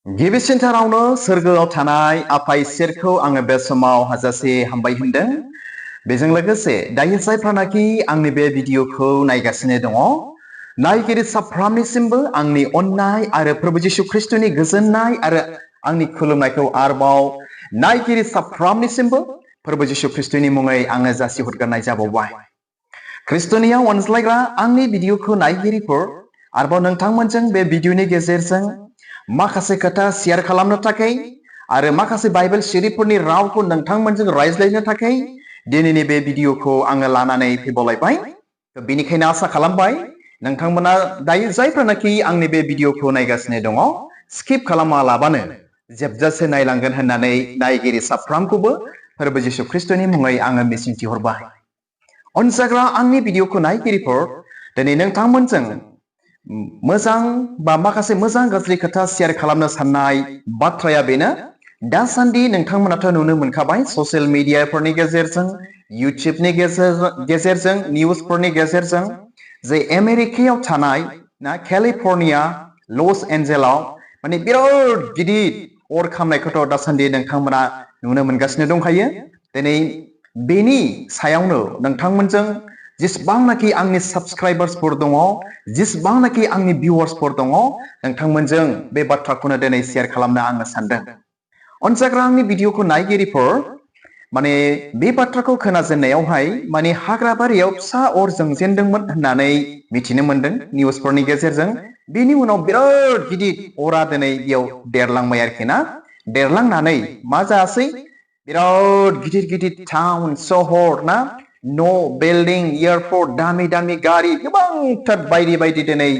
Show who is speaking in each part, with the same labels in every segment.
Speaker 1: गिबिसिनथारावनो सोरगोआव थानाय आफा इसोरखौ आङो बे समाव हाजासे हामबाय होनदों। बेजों लोगोसे दायो जायफ्रानाखि आंनि बे भिडिअखौ नायगासिनो दङ, नायगिरि साफ्रोमनिसिमबो आंनि अननाय आरो प्रभु जिशु ख्रिस्टनि गोजोननाय आरो आंनि खुलुमनायखौ आरोबाव नायगिरि साफ्रोमनिसिमबो प्रभु जिशु ख्रिस्टनि मुङै आङो जासिहरग्रोनाय जाबावबाय। ख्रिस्टनियाव अनज्लायग्रा आंनि भिडिअखौ नायगिरिफोर, आरोबाव नोंथांमोनजों बे भिडिअनि गेजेरजों माखासे खोथा शेयार खालामनो थाखाय आरो माखासे बाइबेल सिरिफोरनि रावखौ नोंथांमोनजों रायज्लायनो थाखाय दिनैनि बे भिडिअखौ आङो लानानै फैबावलायबाय। बेनिखायनो आसा खालामबाय नोंथांमोना दायो जायफ्रानाखि आंनि बे भिडिअखौ नायगासिनो दङ, स्किप खालामालाबानो जोबजासे नायलांगोन होननानै नायगिरि साफ्रोमखौबो फोरबो जिशु ख्रिस्टनि मुङै आङो मिजिंथिहरबाय। अनजाग्रा आंनि भिडिअखौ नायगिरिफोर, दिनै नोंथांमोनजों मोजां बा माखासे मोजां गाज्रि खोथा शेयार खालामनो साननाय बाथ्राया बेनो, दासान्दि नोंथांमोनाथ' नुनो मोनखाबाय ससियेल मिडियाफोरनि गेजेरजों, इउटिउबनि गेजेरजों, निउसफोरनि गेजेरजों जे आमेरिकायाव थानाय ना केलिफर्निया लस एन्जेलाव माने बिराद गिदिर अर खामनायखौथ' दासान्दि नोंथांमोना नुनो मोनगासिनो दंखायो। दिनै बेनि सायावनो नोंथांमोनजों जेसेबांनाखि आंनि साबस्क्राइबार्सफोर दङ, जेसेबांनाखि आंनि भिउवार्सफोर दङ, नोंथांमोनजों बे बाथ्राखौनो दिनै शेयार खालामनो आङो सानदों। अनजाग्रा आंनि भिडिअखौ नायगिरिफोर, माने बे बाथ्राखौ खोनाजेननायावहाय माने हाग्राबारियाव फिसा अर जोंजेनदोंमोन होननानै मिथिनो मोनदों निउसफोरनि गेजेरजों। बेनि उनाव बिराद गिदिर अरा दिनै बेयाव देरलांबाय आरोखि ना। देरलांनानै मा जासै, बिराद गिदिर गिदिर टाउन सहर ना, न' बिल्डिं, एयारपर्ट, दामि दामि गारि, गोबांथार बायदि बायदि दिनै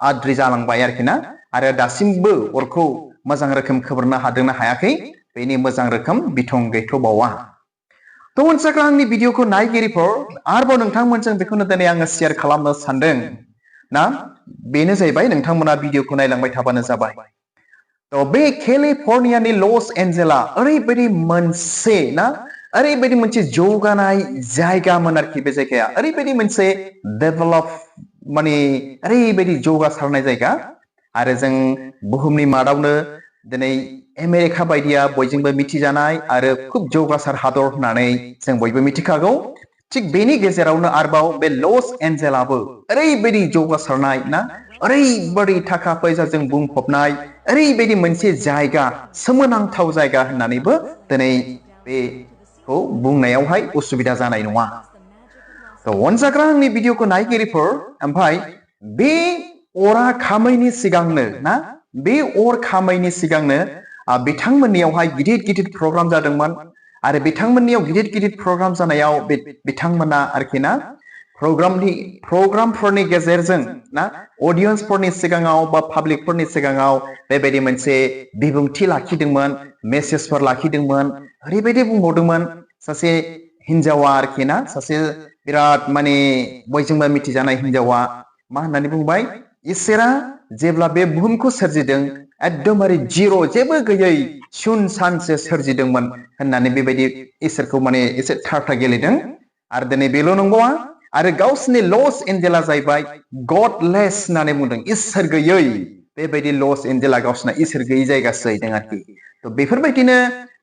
Speaker 1: आद्रि जालांबाय आरोखि ना। आरो दासिमबो अरखौ मोजां रोखोम खोमोरनो हादोंना हायाखै, बेनि मोजां रोखोम बिथं गैथ'बावा। थ' अनजाग्रा आंनि भिडिअखौ नायगिरिफोर, आरोबाव नोंथांमोनजों बेखौनो दिनै आङो शेयार खालामनो सानदों ना, बेनो जाहैबाय नोंथांमोना भिडिअखौ नायलांबाय थाबानो जाबाय। थ' बे केलिफर्नियानि लस एन्जेला ओरैबायदि मोनसे ना, ओरैबायदि मोनसे जौगानाय जायगामोन आरोखि। बे जायगाया ओरैबायदि मोनसे डेभेलप, माने ओरैबायदि जौगासारनाय जायगा। आरो जों बुहुमनि मादावनो दिनै आमेरिका बायदिया बयजोंबो मिथिजानाय आरो खुब जौगासार हादर होननानै जों बयबो मिथिखागौ। थिग बेनि गेजेरावनो आरोबाव बे लस एन्जेलाबो ओरैबायदि जौगासारनाय ना, ओरैबायदि थाखा फैसाजों बुंफबनाय ओरैबायदि मोनसे जायगा, सोमोनांथाव जायगा होननानैबो दिनै बेखौ बुंनायावहाय उसुबिदा जानाय नङा। अनजाग्रा आंनि भिडिअखौ नायगिरिफोर, ओमफ्राय बे अरा खामैनि सिगांनो ना, बे अर खामैनि सिगांनो बिथांमोननियावहाय गिदिर गिदिर प्रग्राम जादोंमोन। आरो बिथांमोननियाव गिदिर गिदिर प्रग्राम जानायाव बिथांमोना आरोखि ना प्रग्रामफोरनि गेजेरजों ना अडियन्सफोरनि सिगाङाव बा पाब्लिकफोरनि सिगाङाव बेबायदि मोनसे बिबुंथि लाखिदोंमोन, मेसेजफोर लाखिदोंमोन। ओरैबायदि बुंबावदोंमोन सासे हिन्जावा आरोखि ना, सासे बिराद माने बयजोंबो मिथिजानाय हिन्जावा मा होननानै बुंबाय, इसोरा जेब्ला बे बुहुमखौ सोरजिदों एकदमबारे जिर', जेबो गैयै सुन सानसो सोरजिदोंमोन होननानै बेबायदि इसोरखौ माने एसे ठाट्टा गेलेदों। आरो दिनै बेल' नंबावा, आरो गावसिनि लस एन्जेला जाहैबाय गडलेस होननानै बुंदों, इसोर गैयै। बेबायदि लस एन्जेला गावसिना इसोर गैयै जायगासो जाहैदों आरोखि। थ' बेफोरबायदिनो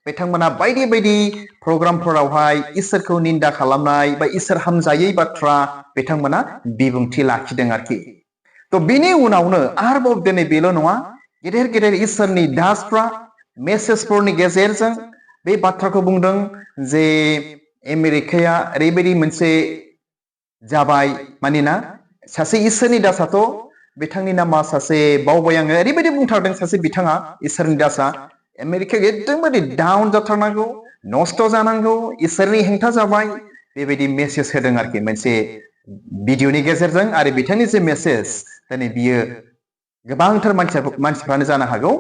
Speaker 1: बिथांमोना बायदि बायदि प्रग्रामफोरावहाय इसोरखौ निन्दा खालामनाय बा इसोर हामजायै बाथ्रा बिथांमोना बिबुंथि लाखिदों आरोखि। थ' बिनि उनावनो आरोबाव दिनै बेल' नङा, गेदेर गेदेर इसोरनि दासफ्रा मेसेजफोरनि गेजेरजों बे बाथ्राखौ बुंदों जे आमेरिकाया ओरैबायदि मोनसे जाबाय, मानोना सासे इसोरनि दासाथ' बिथांनि नामा सासे बावबाय आङो, ओरैबायदि बुंथारदों सासे बिथाङा इसोरनि दासा, आमेरिकाया एकदमबारे डाउन जाथारनांगौ, नस्थ' जानांगौ, इसोरनि हेंथा जाबाय, बेबायदि मेसेज होदों आरोखि मोनसे भिडिअनि गेजेरजों। आरो बिथांनि जे मेसेज, दिनै बियो गोबांथार मानसिफ्रानो जानो हागौ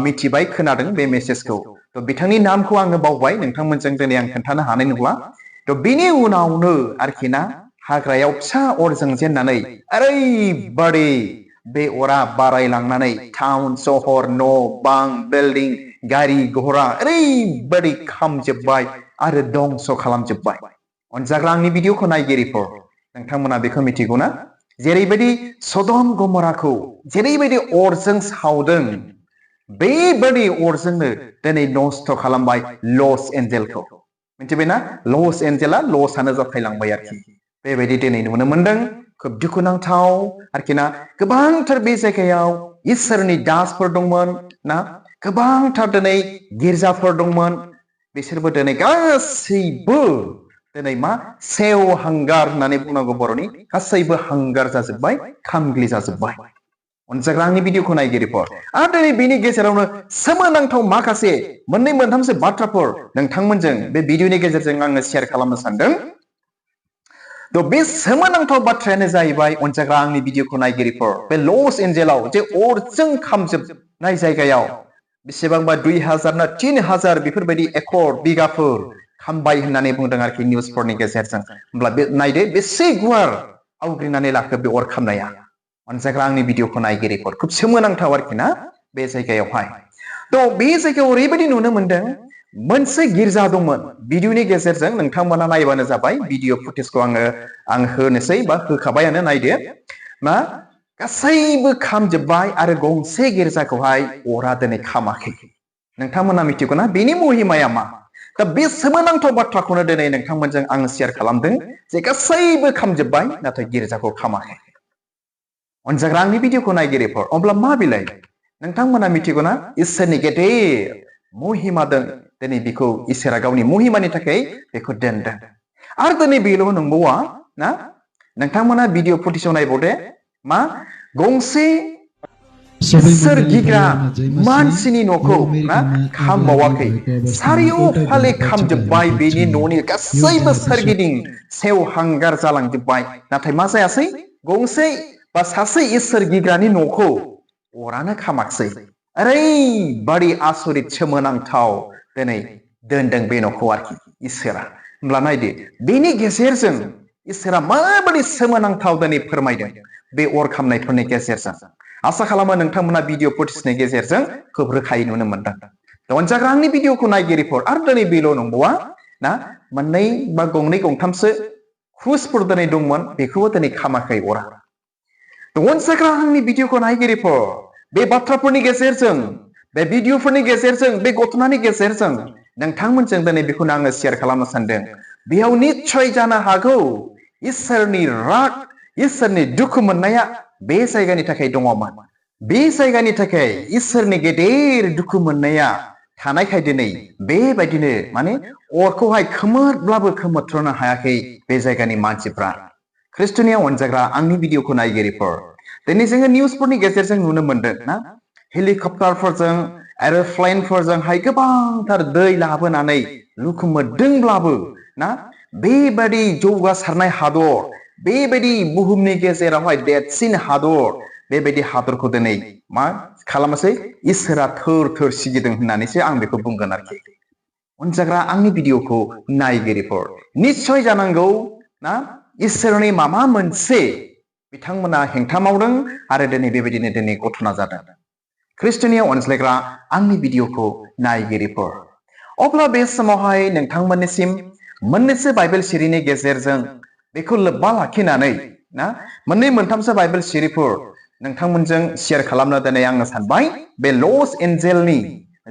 Speaker 1: मिथिबाय, खोनादों बे मेसेजखौ। थ' बिथांनि नामखौ आङो बावबाय, नोंथांमोनजों दिनै आं खोन्थानो हानाय नंला। थ' बिनि उनावनो आरोखि ना, हाग्रायाव फिसा अर जोंजेननानै ओरैबादि बे अरा बारायलांनानै टाउन सहर, न' बां, बिल्डिं, गारि घोड़ा ओरैबादि खामजोब्बाय आरो दंस' खालामजोब्बाय। अनजाग्रा आंनि भिडिअखौ नायगिरिफोर, नोंथांमोना बेखौ मिथिगौ ना, जेरैबायदि सदम गमराखौ जेरैबायदि अरजों सावदों बेबादि अरजोंनो दिनै नस्थ' खालामबाय लस एन्जेलखौ मिथिबायना लस एन्जेला लसआनो जाथायलांबाय आरोखि बेबायदि दिनै नुनो मोनदों खोब दुखुनांथाव आरोखि ना गोबांथार बे जायगायाव इसोरनि दासफोर दंमोन ना गोबांथार दिनै गिर्जाफोर दंमोन बिसोरबो दिनै गासैबो दिनै मा सेव हांगार होननानै बुंनांगौ बर'नि गासैबो हांगार जाजोब्बाय खामग्लि जाजोब्बाय अनजाग्रा आंनि भिडिअखौ नायगिरिफोर आरो दिनै बेनि गेजेरावनो सोमोनांथाव माखासे मोननै मोनथामसो बाथ्राफोर नोंथांमोनजों बे भिडिअनि गेजेरजों आङो शेयार खालामनो सानदों थ' बे सोमोनांथाव बाथ्रायानो जाहैबाय अनजाग्रा आंनि भिडिअखौ नायगिरिफोर बे लस एन्जेलाव जे अरजों खामजोबनाय जायगायाव बेसेबांबा 2000 ना 3000 बेफोरबायदि एकड़ बिगाफोर खामबाय होननानै बुंदों आरोखि निउसफोरनि गेजेरजों होमब्ला बे नायदो बेसे गुवार आवग्रिनानै लाखो बे अर खामनाया अनजाग्रा आंनि भिडिअखौ नायगिरिफोर खोब सोमोनांथाव आरोखि ना बे जायगायावहाय थ' बे जायगायाव ओरैबायदि नुनो मोनदों मोनसे गिर्जा दंमोन भिडिअनि गेजेरजों नोंथांमोना नायबानो जाबाय भिडिअ फुटेजखौ आं होनोसै बा होखाबायानो नायदो मा गासैबो खामजोब्बाय आरो गंसे गिर्जाखौहाय अरा दिनै खामाखै नोंथांमोना मिथिगौना बेनि महिमाया मा दा बे सोमोनांथाव बाथ्राखौनो दिनै नोंथांमोनजों आं शेयार खालामदों जे गासैबो खामजोब्बाय नाथाय गिर्जाखौ खामाखै अनजाग्रा आंनि भिडिअखौ नायगिरिफोर अब्ला मा बिलाइ नोंथांमोना मिथिगौना इसोरनि गेदेर महिमा दं दिनै बेखौ इसोरा गावनि महिमानि थाखाय बेखौ दोनदों आरो दिनै बेल' नंबावा ना नोंथांमोना भिडिअ फुटेजाव नायबावदो मा गंसे सोरगिग्रा मानसिनि न'खौ ना खामबावाखै सारिय'फाले खामजोब्बाय बेनि न'नि गासैबो सोरगिदिं सेवहांगार जालांजोब्बाय नाथाय मा जायासै गंसे बा सासे इसोर गिग्रानि न'खौ अरानो खामाखसै ओरैबादि आसरित सोमोनांथाव दिनै दोनदों बे न'खौ आरोखि इसोरा होमब्ला नायदो बेनि गेजेरजों इसोरा माबायदि सोमोनांथाव दिनै फोरमायदों बे अर खामनायफोरनि गेजेरजों आसा खालामो नोंथांमोना भिडिअ फुटेजनि गेजेरजों खोब रोखायै नुनो मोनदों अनजाग्रा आंनि भिडिअखौ नायगिरिफोर आरो दिनै बेल' नंबावा ना मोननै बा गंनै गंथामसो क्रुसफोर दिनै दंमोन बेखौबो दिनै खामाखै अरा अनजाग्रा आंनि भिडिअखौ नायगिरिफोर बे बाथ्राफोरनि गेजेरजों बे भिडिअफोरनि गेजेरजों बे घटनानि गेजेरजों नोंथांमोनजों दिनै बेखौनो आङो शेयार खालामनो सानदों बेयाव निस्सय जानो हागौ इसोरनि राग इसोरनि दुखु मोननाया बे जायगानि थाखाय दङमोन बे जायगानि थाखाय इसोरनि गेदेर दुखु मोननाया थानायखाय दिनै बेबायदिनो माने अरखौहाय खोमोरब्लाबो खोमोरथ्रनो हायाखै बे जायगानि मानसिफ्रा ख्रिस्ट'निया अनजाग्रा आंनि भिडिअखौ नायगिरिफोर दिनै जोङो निउसफोरनि गेजेरजों नुनो मोनदों ना हेलिकप्टारफोरजों एर'प्लेनफोरजोंहाय गोबांथार दै लाबोनानै लुखुमोदोंब्लाबो ना बेबायदि जौगासारनाय हादर बेबायदि बुहुमनि गेजेरावहाय देरसिन हादर बेबायदि हादरखौ दिनै मा खालामासै इसोरा थोर थोर सिगिदों होननानैसो आं बेखौ बुंगोन आरोखि अनजाग्रा आंनि भिडिअखौ नायगिरिफोर निस्सय जानांगौ ना इसोरनि माबा मोनसे बिथांमोना हेंथा मावदों आरो दिनै बेबायदिनो दिनै घटना जादों ख्रिस्ट'निया अनज्लायग्रा आंनि भिडिअखौ नायगिरिफोर अब्ला बे समावहाय नोंथांमोननिसिम मोननैसो बाइबेल सिरिनि गेजेरजों बेखौ लोब्बा लाखिनानै ना मोननै मोनथामसो बाइबेल सिरिफोर नोंथांमोनजों शेयार खालामनो दिनै आङो सानबाय बे लस एन्जेलनि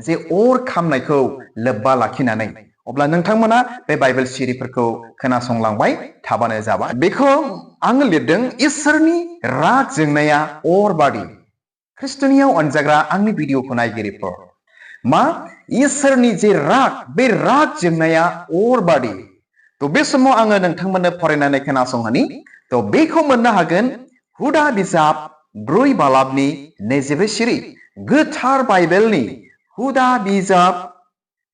Speaker 1: जे अर खामनायखौ लोब्बा लाखिनानै अब्ला नोंथांमोना बे बाइबेल सिरिफोरखौ खोनासंलांबाय थाबानो जाबाय बेखौ आङो लिरदों इसोरनि राग जोंनाया अर बादि ख्रिस्ट'नियाव अनजाग्रा आंनि भिडिअखौ नायगिरिफोर मा इसोरनि जे राग बे राग जोंनाया अर बादि थ' बे समाव आङो नोंथांमोननो फरायनानै खोनासंहोनि थ' बेखौ मोननो हागोन हुदा बिजाब 4 बालाबनि 22 सिरि गोथार बाइबेलनि हुदा बिजाब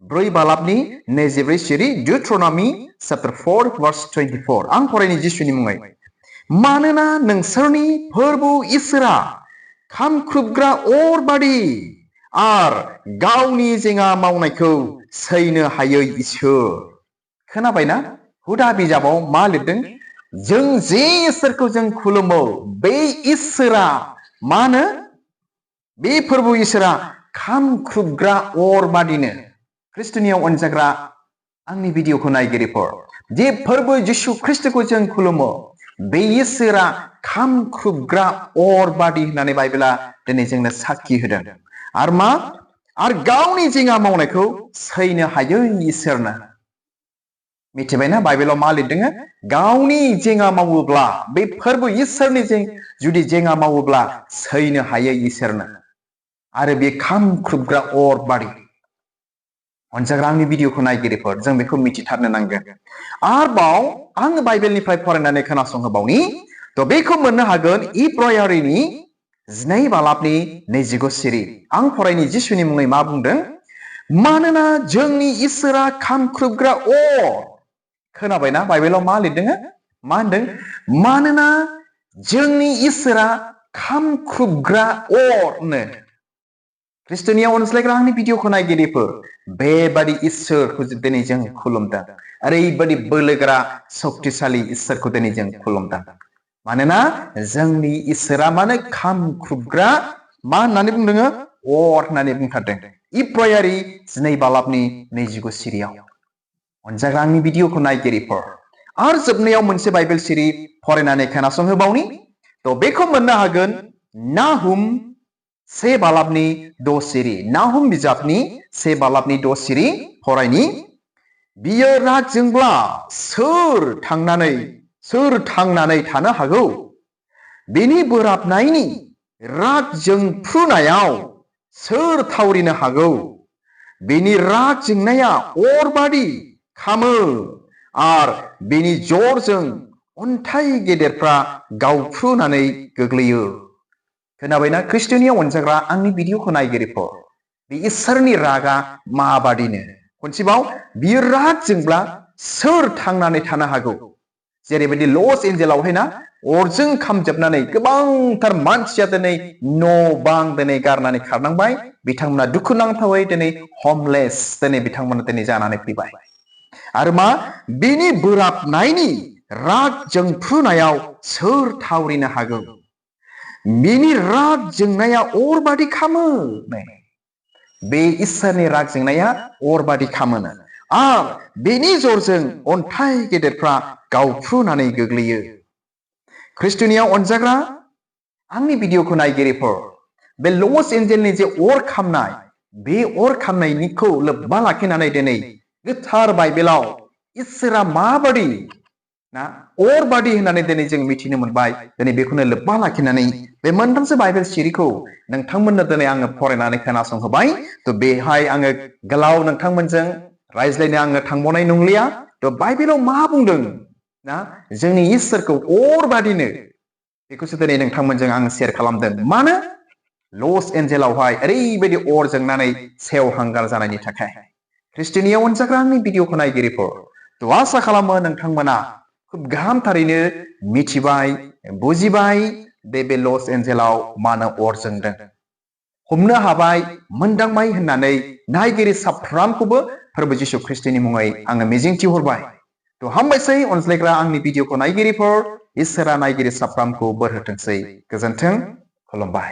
Speaker 1: 4 बालाबनि 22 सिरि डिउट्रनमी chapter 4 verse 24 आं फरायनि जिसुनि मुङै मानोना नोंसोरनि फोरबो इसोरा खामख्रुबग्रा अर बादि आर गावनि जेङा मावनायखौ सैनो हायै इसोर खोनाबायना हुदा बिजाबाव मा लिरदों जों जे इसोरखौ जों खुलुमो बे इसोरा मानो बे फोरबो इसोरा खामख्रुबग्रा अर बादिनो ख्रिस्ट'नियाव अनजाग्रा आंनि भिडिअखौ नायगिरिफोर जे फोरबो जिसु ख्रिस्ट'खौ जों खुलुमो बे इसोरा खामख्रुबग्रा अर बादि होननानै बाइबेला दिनै जोंनो साखि होदों आरो मा आरो गावनि जिंगा मावनायखौ सैनो हायै इसोरनो मिथिबायना बाइबेलाव मा लिरदों गावनि जेंगा मावोब्ला बे फोरबो इसोरनि जुदि जेंगा मावोब्ला सैनो हायै इसोरनो आरो बे खामख्रुबग्रा अर बादि अनजाग्रा आंनि भिडिअखौ नायगिरिफोर जों बेखौ मिथिथारनो नांगोन आरोबाव आङो बाइबेलनिफ्राय फरायनानै खोनासंहोबावनि थ' बेखौ मोननो हागोन इब्रायारिनि 2 बालाबनि 29 सिरि आं फरायनि जिसुनि मुङै मा बुंदों मानोना जोंनि इसोरा खामख्रुबग्रा अर खोनाबायना बाइबेलाव मा लिरदों मा होनदों मानोना जोंनि इसोरा खामख्रुबग्रा अरनो ख्रिस्ट'नियाव अनज्लायग्रा आंनि भिडिअखौ नायगिरिफोर बेबादि इसोरखौ दिनै जों खुलुमदों ओरैबादि बोलोगोरा शक्तिशालि इसोरखौ दिनै जों खुलुमदों मानोना जोंनि इसोरा माने खामख्रुबग्रा मा होननानै बुंदों अर होननानै बुंथारदों इब्रायारि 2 बालाबनि 29 सिरियाव अनजाग्रा आंनि भिडिअखौ नायगिरिफोर आरो जोबनायाव मोनसे बाइबेल सिरि फरायनानै खोनासंहोबावनि थ' बेखौ मोननो हागोन नाहुम 1 बालाबनि 6 सिरि नाहुम बिजाबनि 1 बालाबनि 6 सिरि फरायनि बियो रागजोंब्ला सोर थांनानै थानो हागौ बेनि बोराबनायनि राग जोंफ्रुनायाव सोर थावरिनो हागौ बेनि राग जोंनाया अरबादि खामो आर बेनि जरजों अन्थाइ गेदेरफ्रा गावफ्रुनानै गोग्लैयो खोनाबायना ख्रिस्ट'नियाव अनजाग्रा आंनि भिडिअखौ नायगिरिफोर बे इसोरनि रागा माबादिनो खनसेबाव बियो रागजोंब्ला सोर थांनानै थानो हागौ जेरैबायदि लस एन्जेलावहाय ना अरजों खामजोबनानै गोबांथार मानसिया दिनै न' बां दिनै गारनानै खारनांबाय बिथांमोना दुखुनांथावै दिनै हमलेस दिनै बिथांमोना दिनै जानानै फैबाय आरो मा बिनि बोराबनायनि राग जोंफ्रुनायाव सोर थावरिनो हागौ बिनि राग जोंनाया अरबादि खामो बे इसोरनि राग जोंनाया अरबादि खामोनो आर बेनि जरजों अन्थाइ गेदेरफ्रा गावफ्रुनानै गोग्लैयो ख्रिस्ट'नियाव अनजाग्रा आंनि भिडिअखौ नायगिरिफोर बे लस एन्जेलनि जे अर खामनाय बे अर खामनायनिखौ लोब्बा लाखिनानै दिनै गोथार बाइबेलाव इसोरा माबादि ना अरबादि होननानै दिनै जों मिथिनो मोनबाय दिनै बेखौनो लोब्बा लाखिनानै बे मोनथामसो बाइबेल सिरिखौ नोंथांमोननो दिनै आङो फरायनानै खोनासंहोबाय थ' बेहाय आङो गोलाव नोंथांमोनजों रायज्लायनो आङो थांबावनाय नंलिया थ' बाइबेलाव मा बुंदों ना जोंनि इसोरखौ अरबादिनो बेखौसो दिनै नोंथांमोनजों आं शेयार खालामदों मानो लस एन्जेलावहाय ओरैबायदि अर जोंनानै सेवहांगार जानायनि थाखाय ख्रिस्ट'नियाव अनजाग्रा आंनि भिडिअखौ नायगिरिफोर थ' आसा खालामो नोंथांमोना खुब गाहामथारैनो मिथिबाय बुजिबाय बे लस एन्जेलाव मानो अर जोंदों हमनो हाबाय मोनदांबाय होननानै नायगिरि साफ्रामखौबो फोरबो जिसु ख्रिस्ट'नि मुङै आङो मिजिंथिहरबाय थ' हामबायसै अनज्लायग्रा आंनि भिडिअखौ नायगिरिफोर इसोरा नायगिरि साफ्रामखौ बोर होथोंसै गोजोन्थों खुलुमबाय